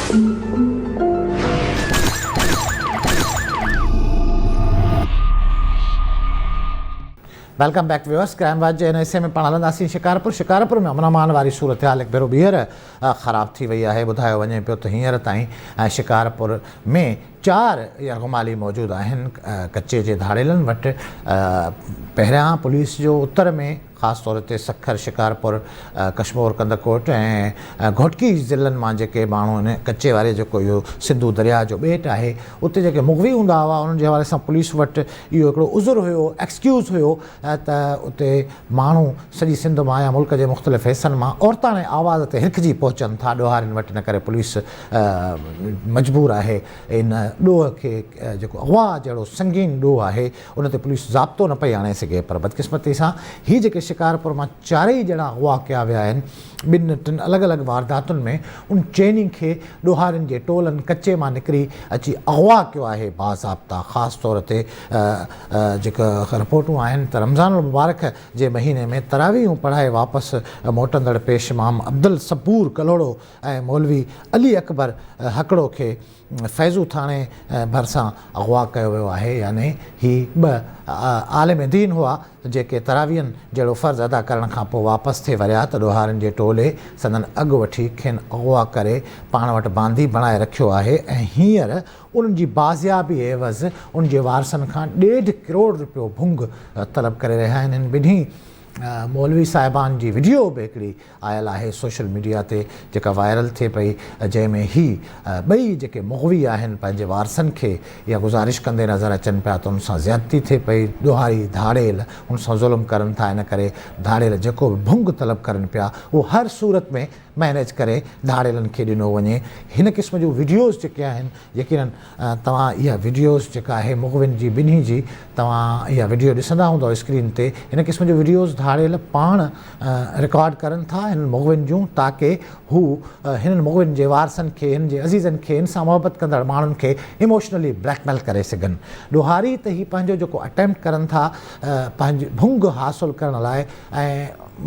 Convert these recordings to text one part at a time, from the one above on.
Welcome back viewers crime watch جي هن حصي ۾ پاڻ هلنداسين شڪارپور شڪارپور ۾ امن امان واري صورتحال هڪ ڀيرو ٻيهر خراب ٿي وئي آهي ٻڌايو وڃي پيو ته هينئر تائين شڪارپور ۾ چار يرغمالي موجود آهن ڪچي جي ڌاڙيلن وٽ پهريان پوليس جو اتر ۾ خاص طور تي سکر، شڪارپور، ڪشمور، ڪنڌڪوٽ ۽ گهوٽڪي ضلعن مان جيڪي ماڻهو ان ڪچي واري جيڪو اهو سنڌو درياهه جو ٻيٽ آهي اتي جيڪي مغوي هوندا هئا انهن جي حوالي سان پوليس وٽ اهو هڪڙو عذر هيو ايڪسڪيوز هيو ته اتي ماڻهو سڄي سنڌ مان يا ملڪ جي مختلف حصن مان عورتاڻي آواز تي هرکجي پهچن ٿا ڏوهارين وٽ ان ڪري پوليس مجبور آهي ان ڏوهه کي جيڪو اغوا جهڙو سنگين ڏوهه آهي ان تي پوليس ضابطو نه پئي آڻي سگهي پر بدقسمتي سان هي جيڪي شڪارپور مان چارئي ڄڻا اغوا ڪيا ويا آهن ٻن ٽن الڳ الڳ وارداتن ۾ ان چئني کي ڏوهارين جي ٽولن ڪچي مان نڪري اچي اغوا ڪيو آهي باضابطا خاص طور تي جيڪا رپورٽون آهن ته رمضان المبارڪ جي مهيني ۾ تراويحون پڙهائي واپس موٽندڙ پيش امام عبدالصبور ڪلهوڙو ۽ مولوي علي اڪبر هڪڙو کي فيضو ٿاڻي ڀرسان اغوا ڪيو ويو آهي يعني هي ٻه عالم دين هئا جيڪي تراويحن جهڙو فرض ادا ڪرڻ کان پوء واپس ٿي وريا ته ڏوهارين جي ٽولي سندن اڳ وٺي کين اغوا ڪري پاڻ وٽ باندي بڻائي رکيو آهي ۽ هينئر انهن جي بازيابي عيوض ان جي وارثن کان ڏيڍ ڪروڙ رپيو ڀنگ طلب ڪري رهيا آهن هن ٻنهي مولوي صاحبان جي وڊيو به هڪڙي آيل آهي سوشل ميڊيا تي جيڪا وائرل ٿئي پئي جنهن ۾ هي ٻئي جيڪي مغوي آهن پنهنجي وارثن کي اها گذارش ڪندي نظر اچن پيا ته ان سان زيادتي ٿئي پئي ڏوهاري ڌاڙيل ان سان ظلم ڪرن ٿا ان ڪري ڌاڙيل جيڪو به ڀنگ طلب ڪرن پيا اهو هر صورت ۾ مئنيج ڪري ڌاڙيلن کي ڏنو وڃي هن قسم جون وڊيوز جيڪي آهن يقينن توهان اها وڊيوز جيڪا آهي مغوين جي ٻنهي جي توهان اها وڊيو ڏسندا هوندؤ اسڪرين تي هن قسم جون وڊيوز ڌاڙيل پاڻ رڪارڊ ڪرن ٿا هنن مغوين جون تاڪه هو هنن مغوين جي وارثن کي هنن جي عزيزن کي هن سان محبت ڪندڙ ماڻهن کي ايموشنلي بليڪ ميل ڪري سگهن ڏوهاري ته هي پنهنجو جيڪو اٽيمپٽ ڪرن ٿا پنهنجي ڀنگ حاصل ڪرڻ لاء ۽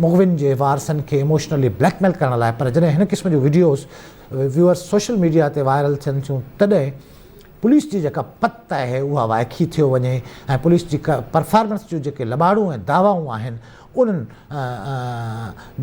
مغوين جي وارثن کي ايموشنلي بليڪ ميل ڪرڻ لاء پر جڏهن هن قسم جون وڊيوز ويوئرس سوشل ميڊيا تي وائرل ٿين ٿيون تڏهن پوليس جي جيڪا پت آهي اها وائکي ٿيو وڃي ۽ پوليس جي پرفارمنس جون جيڪي لٻاڙون ۽ دعوائون آهن انهن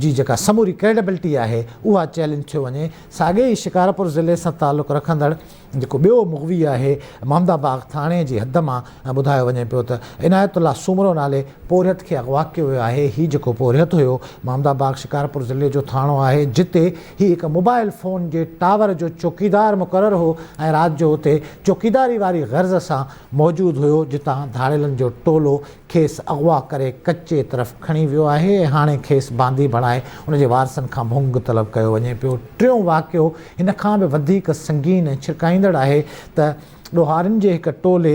جي جيڪا سموري ڪريڊبلٽي آهي اها چئلينج ٿيو وڃي. ساڳئي ئي شڪارپور ضلعي سان تعلق رکندڙ جيڪو ٻيو مغوي آهي محمد آباغ ٿاڻي جي حد مان ٻڌايو وڃي پيو ته عنايت الله سومرو نالي پورهيت کي اغوا ڪيو ويو آهي هي جيڪو پورهيت هيو محمد آباغ شڪارپور ضلعي جو ٿاڻو آهي جتي هي هڪ موبائل فون جي ٽاور جو چوڪيدار مقرر هو ۽ رات جو اتي چوڪيداري واري غرض سان موجود هيو جتان ڌاڙيلن جو ٽولو کيس اغوا ڪري ڪچي طرف کڻي ويو آهي ۽ هاڻي کيس باندي بڻائي ان جي وارثن کان ڀونگ طلب ڪيو وڃي پيو. ٽيون واقعو هن کان به وڌيڪ سنگين ۽ ڇرڪائيندڙ آهي ته ڏوهارين جي هڪ ٽولي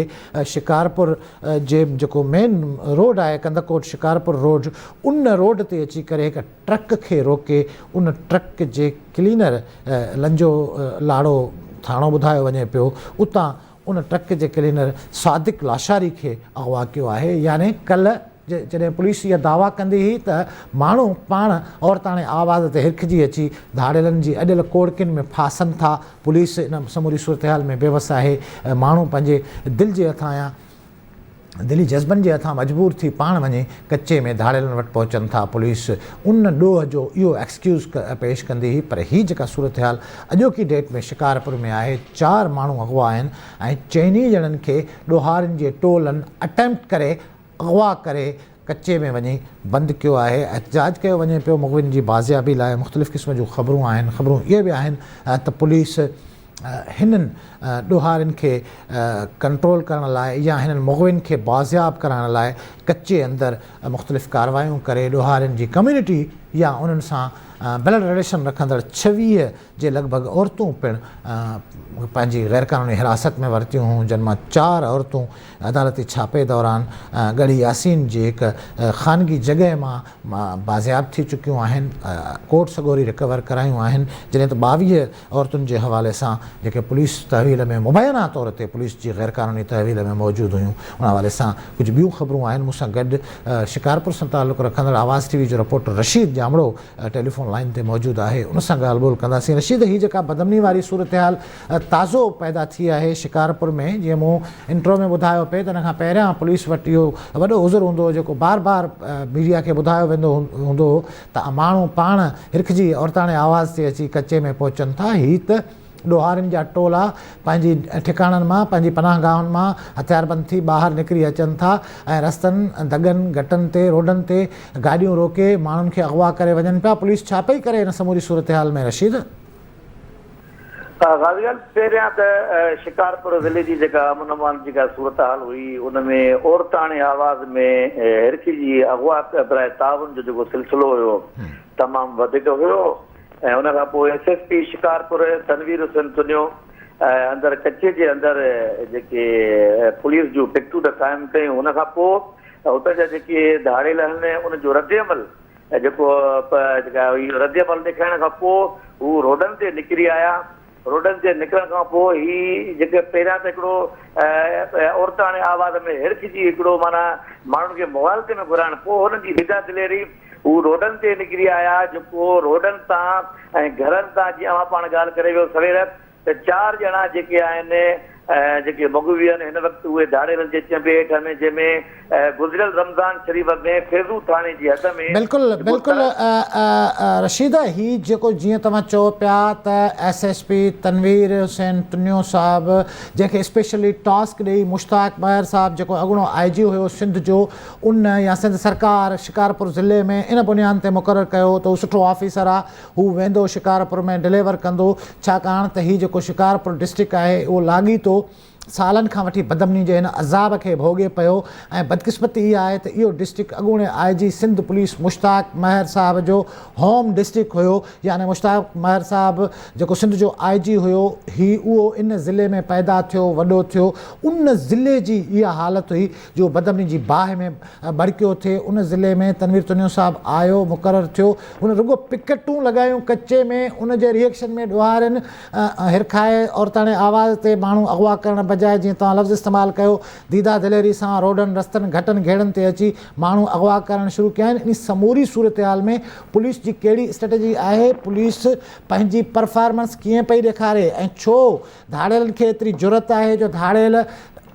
شڪارپور جي جيڪو مين روڊ آهي ڪنڌڪوٽ شڪارپور روڊ ان روڊ تي اچي ڪري هڪ ٽرڪ کي روڪي ان ٽرڪ جي ڪلينر لنجو لاڙو ٿاڻو ٻڌايو وڃي پيو اتان ان ٽرڪ جي ڪلينر صادق لاشاري کي اغوا ڪيو آهي يعني ڪلهه جڏهن پوليس اها دعويٰ ڪندي هئي ته ماڻهو پاڻ عورتاڻي آواز تي هرکجي اچي ڌاڙيلن جي اڏيل ڪوڙڪين ۾ ڦاسن ٿا پوليس ان سموري صورتحال ۾ بيوس آهي ماڻهو پنهنجي دل جي هٿان يا دلي جذبن جي هٿان مجبور ٿي پاڻ وڃي ڪچي ۾ ڌاڙيلن وٽ پهچن ٿا. پوليس ان ڏوهه جو اهو ايڪسڪيوز پيش ڪندي هئي پر هي جيڪا صورتحال اڄوڪي ڊيٽ ۾ شڪارپور ۾ آهي چار ماڻهو اغوا آهن ۽ چئني ڄڻن کي ڏوهارين جي ٽولن اٽيمپٽ ڪري اغوا ڪري ڪچي ۾ وڃي بند ڪيو آهي احتجاج ڪيو وڃي پيو مغوين جي بازيابي لاء مختلف قسم جون خبرون آهن خبرون اهي به آهن ته پوليس هنن ڏوهارين کي ڪنٽرول ڪرڻ لاء يا هنن مغوين کي بازياب ڪرائڻ لاء ڪچي اندر مختلف ڪاروايون ڪري ڏوهارين جي ڪميونٽي يا انهن سان بلڊ رليشن رکندڙ 26 جي لڳ ڀڳ عورتون پڻ پنهنجي غيرقانوني حراست ۾ ورتيون هيون جن مان چار عورتون عدالتي ڇاپي دوران ڳڙهي ياسين جي هڪ خانگي جڳهه مان بازياب ٿي چڪيون آهن ڪورٽ سڳوري رڪور ڪرايون آهن جڏهن ته 22 عورتن جي حوالي سان جيڪي پوليس تحويل ۾ مبينا طور تي پوليس جي غيرقانوني تحويل ۾ موجود هيون ان حوالي سان ڪجهه ٻيون خبرون آهن مون سان گڏ شڪارپور سان تعلق رکندڙ آواز ٽي وي جو رپورٽر رشيد ڄام. ڄامڙو ٽيليفون لائين تي موجود آهي ان سان ڳالهه ٻولهه ڪنداسين. رشيد هي جيڪا بدامني واري صورتحال تازو پيدا ٿي آهي شڪارپور ۾ جيئن مون انٽرو ۾ ٻڌايو پئي ته ان کان پهريان پوليس وٽ اهو وڏو عذر هوندو هو جيڪو بار بار ميڊيا کي ٻڌايو ويندو هوندو هو ته ماڻهو پاڻ هرکجي عورتاڻي آواز تي اچي ڪچي ۾ پهچن ٿا هي ته ڏوهارين جا ٽولا پنهنجي ٺڪاڻن مان، پنهنجي پناهگاهن مان هٿياربند ٿي ٻاهر نڪري اچن ٿا ۽ رستن، دڳن، گٽن تي، روڊن تي گاڏيون روڪي ماڻهن کي اغوا ڪري وڃن پيا، پوليس ڇا پئي ڪري ان سموري صورتحال ۾ رشيد؟ غازي خان، پهريان ته شڪارپور ضلعي جي جيڪا امن امان جي جيڪا صورتحال هئي ان ۾ عورتاڻي آواز ۾ هرکي جي اغوا براء تعاون جو جيڪو سلسلو هيو تمام وڌيڪ هيو ۽ ان کان پوء S S P Shikarpur Tanveer Hussain Tunio اندر ڪچي جي اندر جيڪي پوليس جون پڪٽون قائم ڪيون ان کان پوء اتان جا جيڪي ڌاڙيل آهن ان جو رد عمل جيڪو جيڪا اهو رد عمل ڏيکارڻ کان پوء هو روڊن تي نڪري آيا روڊن تي نڪرڻ کان پوء هي جيڪي پهريان ته هڪڙو عورتاڻي آواز ۾ هرک جي هڪڙو معنيٰ ماڻهن کي مغالطي ۾ گهرائڻ پوء هنن جي ردا دليري هو روڊن تي نڪري آيا جيڪو روڊن تان ۽ گهرن تان جيئن اوهان پاڻ ڳالهه ڪري ويو سوير ته چار ڄڻا جيڪي آهن جيڪي مغوي آهن هن وقت اهي ڌاڙيلن جي چنبي هيٺ آهن جنهن ۾ گذريل رمضان شريف ۾ فيضو ٿاڻي جي حد ۾ بلڪل بلڪل رشيد هي جيڪو جيئن توهان چئو پيا ته S S P Tanveer Hussain Tunio صاحب جنهن کي اسپيشلي ٽاسڪ ڏئي مشتاق مهر صاحب جيڪو اڳوڻو آء جي هيو سنڌ جو ان يا سنڌ سرڪار شڪارپور ضلعي ۾ ان بنياد تي مقرر ڪيو ته هو سٺو آفيسر آ هو ويندو شڪارپور ۾ ڊليور ڪندو ڇاڪاڻ ته هي جيڪو شڪارپور ڊسٽرڪٽ آهي اهو لاڳيتو سالن کان وٺي بدامني جي هن عذاب کي ڀوڳي پيو ۽ بدقسمتي اها آهي ته اهو ڊسٽرڪٽ اڳوڻي I G Sindh police Mushtaq Mahar صاحب جو هوم ڊسٽرڪٽ هيو يعني مشتاق مهر صاحب جيڪو سنڌ جو آء جي هيو هي اهو ان ضلعي ۾ پيدا ٿيو وڏو ٿيو ان ضلعي جي اها حالت هئي جو بدامني جي باهه ۾ ڀڙڪيو ٿي ان ضلعي ۾ تنوير تنيو صاحب آيو مقرر ٿيو هن رڳو پڪٽون لڳايون ڪچي ۾ ان جي ريئڪشن ۾ ڏوهارين هرکائي عورتاڻي آواز تي ماڻهو اغوا ڪرڻ بجاء جيئن توهان لفظ استعمال ڪيو ديده دليري سان روڊن رستن گهٽن گهيڙن تي اچي ماڻهو اغوا ڪرڻ شروع ڪيا آهن انهي سموري صورتحال ۾ پوليس جي ڪهڙي اسٽريٽجي آهي پوليس پنهنجي پرفارمنس ڪيئن پئي ڏيکاري ۽ ڇو ڌاڙيلن کي ايتري جرئت آهي جو ڌاڙيل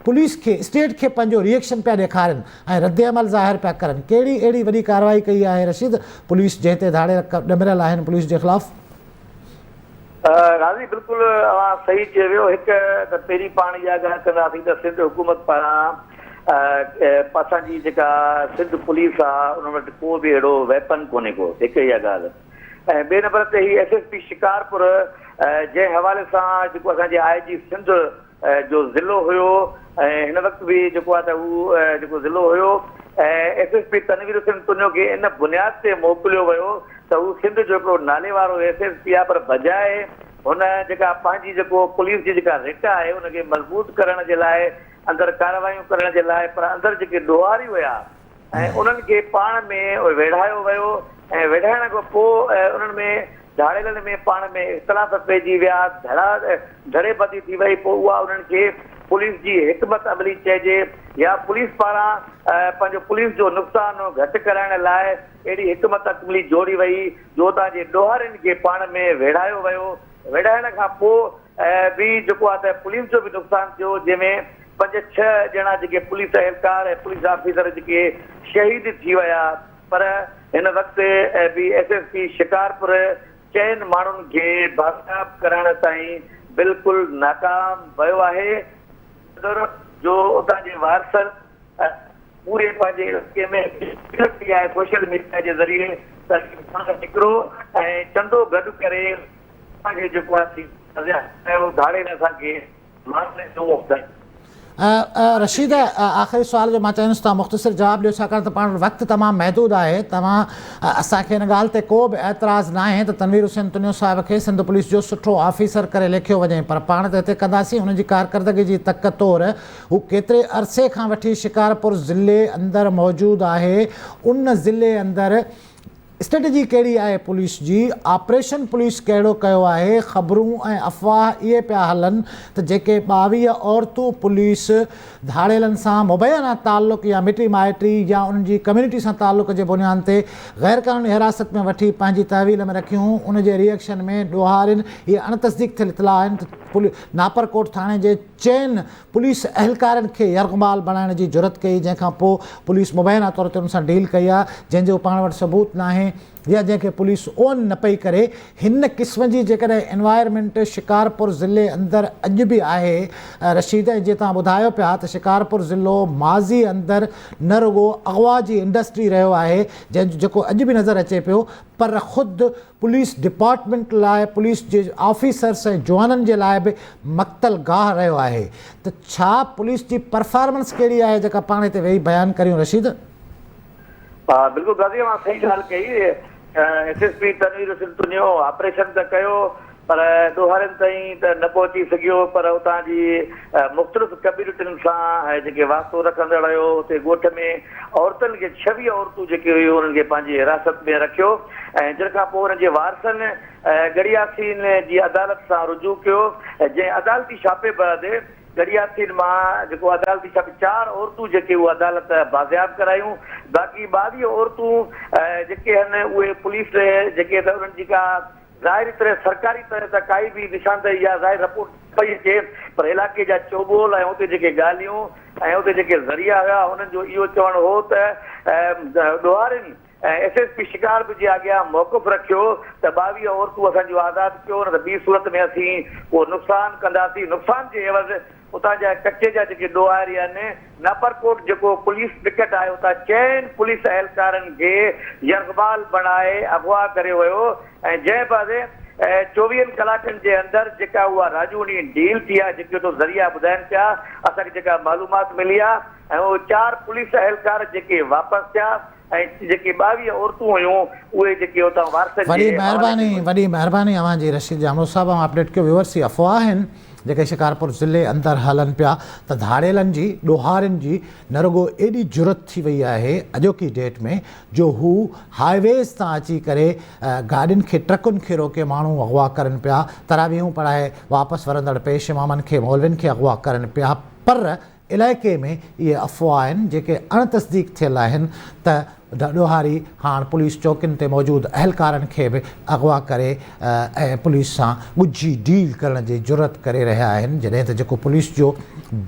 پوليس کي اسٽيٽ کي پنهنجو ريئڪشن پيا ڏيکارين ۽ ردعمل ظاهر پيا ڪرن ڪهڙي اهڙي وڏي ڪارروائي ڪئي آهي رشيد پوليس جنهن تي ڌاڙيل ڏمريل آهن پوليس جي خلاف. غازي بلڪل اوهان صحيح چيو ويو هڪ ته پهرين پاڻ اها ڳالهه ڪنداسين ته سنڌ حڪومت پاران اسان جي جيڪا سنڌ پوليس آ ان وٽ ڪو به اهڙو ويپن ڪونهي ڪو هڪ اها ڳالهه ۽ ٻئي نمبر تي هي ايس ايس پي شڪارپور جنهن حوالي سان جيڪو اسان جي آء جي سنڌ جو ضلعو هيو ۽ هن وقت به جيڪو آهي ته هو جيڪو ضلعو هيو ۽ S S P Tanveer Hussain Tunio کي ان بنياد تي موڪليو ويو ته هو سنڌ جو هڪڙو نالي وارو ايس ايس پي آهي پر بجاء هن جيڪا پنهنجي جيڪو پوليس جي جيڪا رٽ آهي ان کي مضبوط ڪرڻ جي لاء اندر ڪارروايون ڪرڻ جي لاء پر اندر جيڪي ڏوهاري هيا ۽ انهن کي پاڻ ۾ ويڙهايو ويو ۽ ويڙهائڻ کان پوء انهن ۾ ڌاڙيلن ۾ پاڻ ۾ اختلاف پئجي ويا، ڌڙا ڌڙي بندي ٿي وئي، پوء اها انهن کي پوليس جي حڪمت عملي چئجي يا پوليس پاران پنهنجو پوليس جو نقصان گهٽ ڪرائڻ لاء اهڙي حڪمت عملي جوڙي وئي جو اتان جي ڏوهارين کي پاڻ ۾ ويڙهايو ويو، ويڙهائڻ کان پوء به جيڪو آهي ته پوليس جو به نقصان ٿيو جنهن ۾ پنج ڇهه ڄڻا جيڪي پوليس اهلڪار ۽ پوليس آفيسر جيڪي شهيد ٿي ويا پر هن وقت به ايس ايس پي شڪارپور چئن ماڻهن کي بازياب ڪرائڻ تائين بلڪل ناڪام ويو آهي جو اتان جي وارثن پوري پنهنجي علائقي ۾ اپيل ڪئي آهي سوشل ميڊيا جي ذريعي ته پاڻ نڪرو ۽ چندو گڏ ڪري اسان کي جيڪو آهي ڌاڙيل اسان کي مارڻ جو آهي. رشيد آخري سوال جو مان چاهيندس توهان مختصر جواب ڏيو ڇاڪاڻ ته پاڻ وٽ وقت تمام محدود آهي توهان اسان کي ان ڳالهه تي ڪو به اعتراض ناهي ته تنوير حسين تنيو صاحب کي سنڌ پوليس جو سٺو آفيسر ڪري ليکيو وڃي پر پاڻ ته هتي ڪنداسين ان جي ڪارڪردگي جي تڪ طور هو ڪيتري عرصي کان وٺي شڪارپور ضلعي اندر موجود آهي ان ضلعي اندر اسٽريٽجي ڪهڙي آهي پوليس جي، آپريشن پوليس ڪهڙو ڪيو آهي، خبرون ۽ افواهه اهي پيا هلن ته جيڪي 22 عورتون پوليس ڌاڙيلن سان مبينا تعلق يا مٽي مائٽي يا انهن جي ڪميونٽي سان تعلق جي بنياد تي غيرقانوني حراست ۾ وٺي پنهنجي تحويل ۾ رکيون ان جي ري ايڪشن ۾ ڏوهارين اهي اڻ تصديق ٿيل اطلاع آهن ته ناپرڪوٽ ٿاڻي جي چئن پوليس اهلڪارن کي يرغمال بڻائڻ جي جرئت ڪئي جنهن کان پوء پوليس مبينا طور تي ان سان ڊيل ڪئي آهي جنهن جو پاڻ وٽ ثبوت ناهي يا جنهن کي پوليس اون نه پئي ڪري هن قسم جي جيڪڏهن انوائرمينٽ شڪارپور ضلعي اندر اڄ به آهي رشيد ۽ جيئن توهان ٻڌايو پيا ته شڪارپور ضلعو ماضي اندر نه رڳو اغوا جي انڊسٽري رهيو آهي جنهن جو جيڪو اڄ به نظر اچي پيو پر خود پوليس ڊپارٽمينٽ لاء پوليس جي آفيسرس ۽ جوانن جي لاء به مقتل گاهه رهيو آهي ته ڇا پوليس جي پرفارمنس ڪهڙي آهي جيڪا پاڻ هتي ويهي بيان ڪريون رشيد. ها بلڪل غازي اوهان صحيح ڳالهه ڪئي S S P Tanveer Hussain Tunio operation ته ڪيو پر ڏوهارين تائين ته نه پهچي سگهيو پر اتان جي مختلف ڪميونٽين سان جيڪي واسطو رکندڙ هيو اتي ڳوٺ ۾ عورتن کي 26 عورتون جيڪي هيون انهن کي پنهنجي حراست ۾ رکيو ۽ جنهن کان پوء انهن جي وارثن ڳڙهياسين جي عدالت سان رجوع ڪيو جنهن عدالتي ڇاپي بعد ڳڙهياسين مان جيڪو عدالتي ڇاپي چار عورتون جيڪي اهو عدالت بازياب ڪرايون باقي 22 عورتون جيڪي هن اهي پوليس جيڪي ته انهن جي ڪا ظاهري طرح سرڪاري طرح ته ڪائي به نشاندهي يا ظاهر رپورٽ نه پئي اچي پر علائقي جا چوٻول ۽ اتي جيڪي ڳالهيون ۽ اتي جيڪي ذريعا هيا انهن جو اهو چوڻ هو ته ڏوهارين ايس ايس پي شڪارپور جي اڳيان موقف رکيو ته 22 عورتون اسان جون آزاد ڪيو نه ته ٻي صورت ۾ اسين اهو نقصان ڪنداسين نقصان جي عيوض اتان جا ڪچي جا جيڪي ڏوهاري آهن نپرڪوٽ جيڪو پوليس پڪٽ آهي اتان چئن پوليس اهلڪارن کي يرغمال بڻائي اغوا ڪريو ويو ۽ جنهن بعد چوويهن ڪلاڪن جي اندر جيڪا اها راڄوڻي ڊيل ٿي آهي جيڪي اتو ذريعا ٻڌائن پيا اسان کي جيڪا معلومات ملي آهي ۽ اهي چار پوليس اهلڪار جيڪي واپس ٿيا ۽ جيڪي 22 عورتون هيون اهي جيڪي اتان وارثن جي وڏي حوالي مهرباني ڪيون ويون. وڏي مهرباني اوهان جي رشيد ڄامڙو صاحب اوهان اپڊيٽ ڪيو ويورس هي افواهه آهن جيڪي شڪارپور ضلعي اندر هلن پيا ته ڌاڙيلن جي ڏوهارين جي نه رڳو ايڏي جرئت ٿي وئي آهي اڄوڪي ڊيٽ ۾ جو هو هاء ويز تان اچي ڪري گاڏين کي ٽرڪن کي روڪي ماڻهو اغوا ڪرن پيا تراويحون پڙهائي واپس ورندڙ پيش امامن کي مولوين کي اغوا ڪرن پيا پر علائقي ۾ اهي افواهه آهن جيڪي اڻ تصديق ٿيل آهن ته ڏوهاري هاڻ پوليس چوڪين تي موجود اهلڪارن کي به اغوا ڪري ۽ پوليس سان ڳجهي ڊيل ڪرڻ جي جرئت ڪري رهيا آهن جڏهن ته جيڪو پوليس جو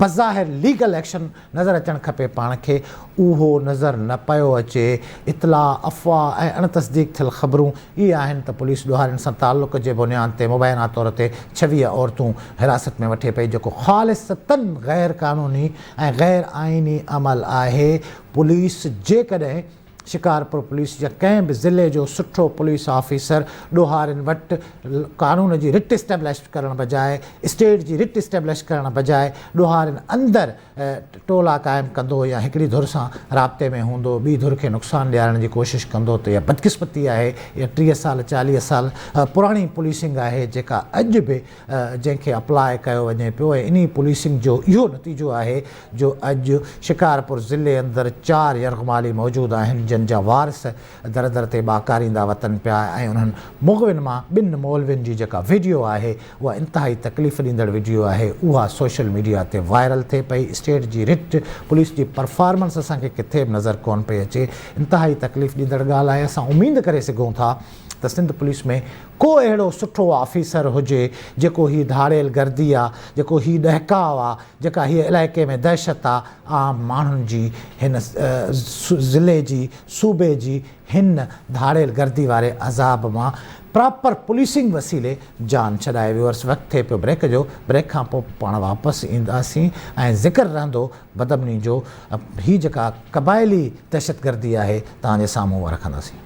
بظاهر ليگل ايڪشن نظر اچڻ کپي پاڻ کي اهو نظر نه پيو اچي اطلاع افواهه ۽ اڻ تصديق ٿيل خبرون اهي آهن ته پوليس ڏوهارين سان تعلق جي بنياد تي مبينا طور تي 26 عورتون حراست ۾ وٺي پئي جيڪو خالصتاً غير قانوني ۽ غير آئيني عمل آهي پوليس جيڪڏهن شڪارپور پوليس يا ڪنهن به ضلعي جو سٺو پوليس آفيسر ڏوهارين وٽ قانون جي رٽ اسٽيبلش ڪرڻ بجاء اسٽيٽ جي رٽ اسٽيبلش ڪرڻ بجاء ڏوهارين اندر ٽولا قائم ڪندو يا هڪڙي ڌر سان رابطي ۾ هوندو ٻي ڌر کي نقصان ڏيارڻ جي ڪوشش ڪندو ته اها بدقسمتي آهي اها 30 سال 40 سال پراڻي پوليسنگ آهي جيڪا اڄ به جنهن کي اپلاء ڪيو وڃي پيو ۽ انهي پوليسنگ جو اهو نتيجو آهي جو اڄ شڪارپور ضلعي اندر چار يرغمالي موجود آهن جن جا وارث در در تي ٻاڪاريندا وتن پيا ۽ انهن مغوين مان ٻن مولوين جي جيڪا وڊيو آهي اها انتهائي تڪليف ڏيندڙ وڊيو آهي اها سوشل ميڊيا تي وائرل ٿئي پئي اسٽيٽ جي رٽ پوليس جي پرفارمنس اسان کي ڪٿي به نظر ڪون پئي اچي انتهائي تڪليف ڏيندڙ ڳالهه آهي اسان اميد ڪري سگهون ٿا ته سنڌ پوليس ۾ ڪو اهڙو سٺو آفيسر هجي جيڪو هي ڌاڙيل گردي آ جيڪو هي ڏهڪاء آ جيڪا هي علائقي ۾ دهشت آ عام ماڻهن جي هن ضلعي جي صوبي جي هن ڌاڙيل گردي واري عذاب مان پراپر پوليسنگ وسيلي جان ڇڏائي ويورس وقت ٿئي پيو بريڪ جو بريڪ کان پوء پاڻ واپس اينداسين ۽ ذڪر رهندو بدامني جو هي جيڪا قبائلي دهشتگردي آهي توهان جي سامهون اها رکنداسين.